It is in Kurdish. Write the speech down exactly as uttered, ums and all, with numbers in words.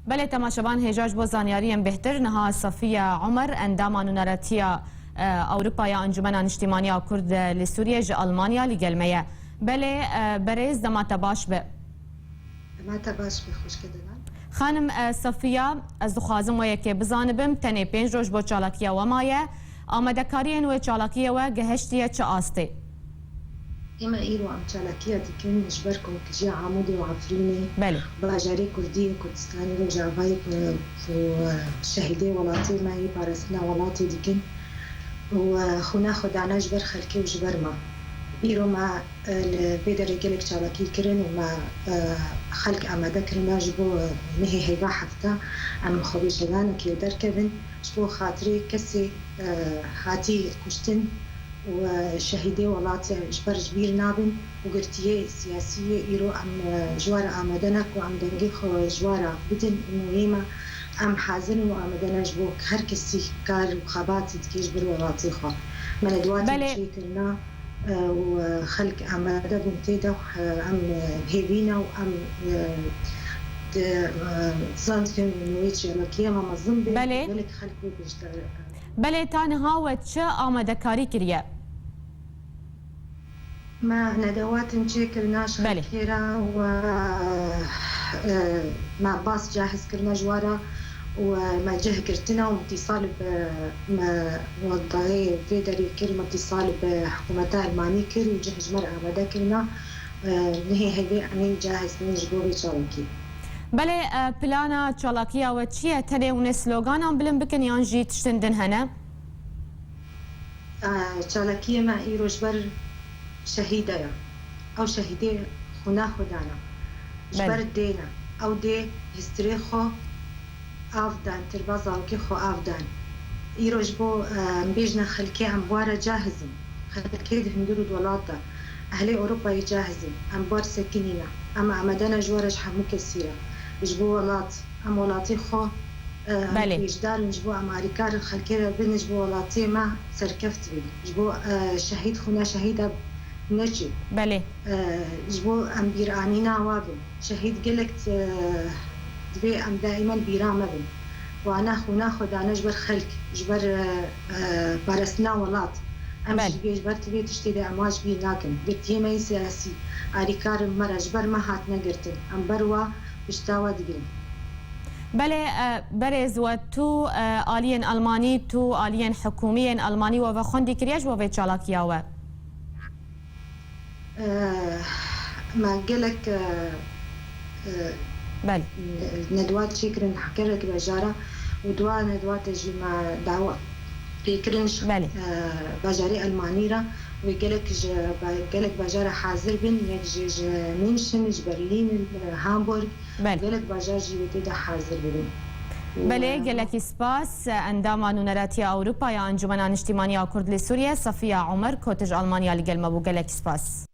Belê, temaşevan, hêja ji bo zanyariyên bêhtir, niha Safiye Omer, endama Nûneratiya, e, Ewropa ya Encûmena Niştîmaniya Kurd, e, li Sûriyê, ji Almanya li gel me ye. Belê, e, berêz, dema te baş be. Dema te baş be, xwişke Delal. Xanim, e, Safiya, ez dixwazim we yekê bizanibim, tenê pênc roj bo çalakiya we maye. Amadekariyên wê çalakiyê we gehiştiye çi astê? Ême îro em çalakiya dikin ji ber komkujiya Amûdê û Efrînê, Belê. Bajarê Kurdî yê Kurdistanê Rojavayê ku, ku şehîdê welatê me yê parastina welatê dikin û, e, xwîna xwe dane ji ber xelkê û ji ber me. Îro me, e, li vê derê gelek çalakî kirin û me, e, xelk amade kirine ji bo, e, mehê heyva hefta em xwebêjedanekê derkevin. Ji bo xatirê kesê, e, hatî kuştin û, e, şehîdê welatê ji ber ji bîr nabin û girtiyê siyasî yê îro em, e, ji we re amade ne ku em dengê xwe ji we re bidin û yê me em hazir in û amade ne ji bo her kesî kar û xebatî dike ji ber welatê xwe. Me nedwatî Belê. çêkirina, e, û, e, xelk amade bûn tê de, e, em, e, hêvî ne û em, e, di, e, zan dikin wê çalakiyê me mezin bê, Belê. Gelek xelk wê beşdar, e, Belê, ta niha we çi amadekarî kiriye? Me nedewatin çêkirina ji Belê. Xelkê re û, e, me bas cahiz kirine ji we re û, e, me cih girtine û îtîsal bi me wendayê vê derê kir, me îtîsal bi hikûmeta Elmanî kir û cih ji me re amade kirine. E, nihê hevê em ên cahiz bin ji bo vê çalakî. Belê, e, plana çalakiya we çi ye? Tenê hûn ê sloganan bilind bikin yan jî tiştin din hene? Çalakiyê me îro ji ber şehîde ye. Ew şehîdê xwîna xwe dane. Ji Belê. Ber dê ne. Ew dê histirê xwe av dan, tirba zarokê xwe av dan. Îro ji bo, e, em bêjine xelkê em bi we re cahiz in. Xelkê di hundir û di welat de. Ehlê Ewropayê cahiz in. Em bi we re sekinîne. Em amade ne ji we re ji hemû kesî re. Ji bo welat. Em welatê xwe, e, em Belê. Pêşdar in ji bo em alîkar in xelkê re bin ji bo welatê me serkeft bin. Ji bo, e, şehîd xwîna şehîda neçî. Belê. E, ji bo em bîranîna wa bin. Şehîd gelek, e, divê em daîman bîra me bin. Wana xwîna xwe dane ji ber xelk, ji ber, e, e, parastina welat. Em Belê. Ji vê, ji ber vê tiştê de em wa ji bîr nakin. Girtiyê me yê siyasî, alîkar in me re, ji ber me hatine girtin. Em ber wa pişta we digirin. Belê, e, berêz we, tu, e, aliyên Almanî, tu aliyên hikûmî yên Almanî we ve xwendî kiriye ji bo vê çalakiya we? E, me gelek, e, e, Belê. Nedwat çêkirin gelek bajara û di wan nedwatê jî me dawa pêkirin ji, Belê. E, bajarê Elmanî re wê gelek ji ba-, gelek bajara hazir bin, yek jî ji München, ji Berlîn, Hamburg, Belê. Gelek bajar jî wê tê de hazir bibin. Belê, Û, gelekî spas. Endama Nûneratiya Ewropa ya Encûmena Niştîmaniya Kurd li Sûriye, Safiya Omer, ku tu ji Almanya li gel me bû. Gelekî spas.